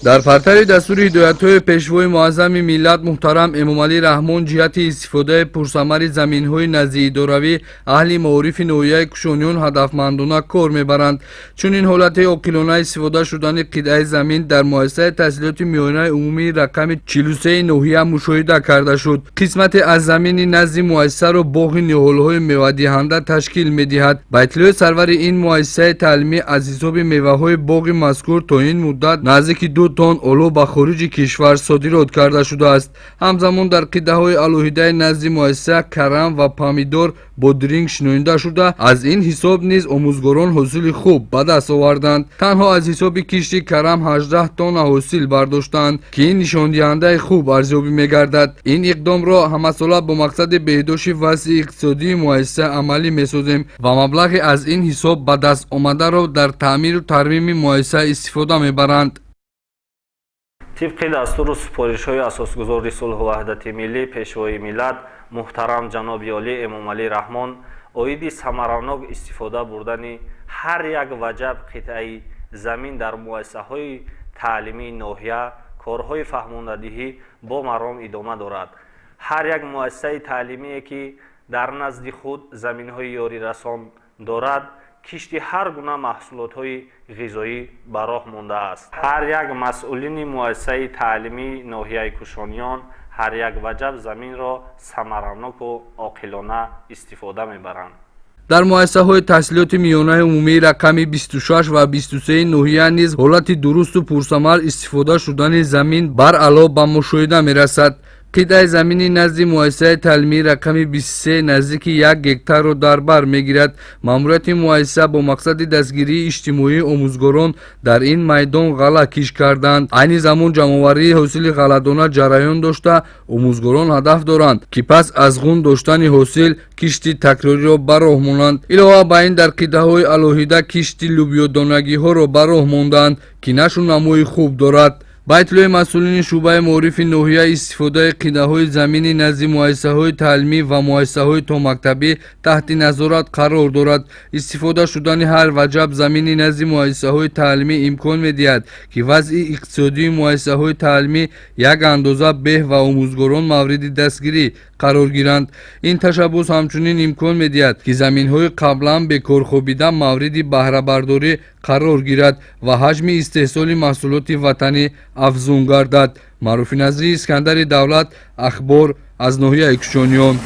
Дар партави дастури ҳидоятҳои Пешвои муаззами миллат муҳтарам Эмомалӣ Раҳмон ҷиҳати истифодаи пурсамари заминҳои наздиидоравӣ аҳли маорифи ноҳияи Кушониён ҳадафмандона кор мебаранд. Чунин ҳолати оқилона истифода шудани қитъаи замин дар муассисаи таҳсилоти миёнаи умумии рақами 43 ноҳия мушоҳида карда шуд. Қисмате аз замини назди муассисаро боғи ниҳолҳои мевадиҳанда ташкил медиҳад. Ба иттилои сарвари ин муассисаи таълимӣ, аз ҳисоби меваҳои боғи мазкур то ин муддат наздики 2 тонн олу ба хориҷи кишвар содирот карда шудааст. Ҳамзамон дар қитъаҳои алоҳидаи назди муассиса карам ва помидор, бодиринг шинонида шуда, аз ин ҳисоб низ омӯзгорон ҳосили хуб ба даст оварданд. Танҳо аз ҳисоби кишти карам 18 тонна ҳосил бардоштанд, ки ин нишондиҳандаи хуб арзёбӣ мегардад. Ин иқдомро ҳамасола бо мақсади беҳдошти вазъи иқтисодии муассиса амалӣ месозем ва маблағи аз ин ҳисоб ба даст омадаро дар таъмиру тармими муассиса истифода мебаранд. Тибқи дастуру супоришҳои Асосгузори сулҳу ваҳдати миллӣ, Пешвои миллат муҳтарам ҷаноби олӣ Эмомалӣ Раҳмон оиди самаранок истифода бурдани ҳар як ваҷаб қитъаи замин дар муассисаҳои таълимии ноҳия корҳои фаҳмондадиҳӣ бо маром идома дорад. Ҳар як муассисаи таълимие, ки дар назди худ заминҳои ёрирасон дорад, кишти ҳар гуна маҳсулотҳои ғизоӣ ба роҳ мондааст. Ҳар як масъулини муассисаи таълимии ноҳияи Кушониён ҳар як ваҷаб заминро самараноку оқилона истифода мебаранд. Дар муассисаҳои таҳсилоти миёнаи умумии рақами 26 ва 23 ноҳия низ ҳолати дурусту пурсамар истифода шудани замин баръало ба мушоҳида мерасад. Қитъаи замини назди муассисаи таълимии рақами 23 наздики 1 гектарро дар бар мегирад. Маъмурияти муассиса бо мақсади дастгирии иҷтимоии омӯзгорон дар ин майдон ғалла кишт карданд. Айни замон ҷамъоварии ҳосили ғалладона ҷараён дошта, омӯзгорон ҳадаф доранд, ки пас аз ғун доштани ҳосил кишти такрориро ба роҳ монанд. Илова ба ин, дар қитъаҳои алоҳида кишти лӯбиёдонагиҳоро ба роҳ монданд, ки нашу намои хуб дорад. Ба иттилои масъулини шӯъбаи маорифи ноҳия, истифодаи қитъаҳои замини назди муассисаҳои таълимӣ ва муассисаҳои томактабӣ таҳти назорат қарор дорад. Истифода шудани ҳар ваҷаб замини назди муассисаҳои таълимӣ имкон медиҳад, ки вазъи иқтисодии муассисаҳои таълимӣ як андоза беҳ ва омӯзгорон мавриди дастгирӣ қарор гиранд. Ин ташаббус ҳамчунин имкон медиҳад, ки заминҳои қаблан бекорхобида мавриди баҳрабардорӣ қарор гирад ва ҳаҷми истеҳсоли маҳсулоти ватанӣ афзун гардад. Маъруфи Назрӣ, Искандари Давлат, «Ахбор» аз ноҳияи Кушониён.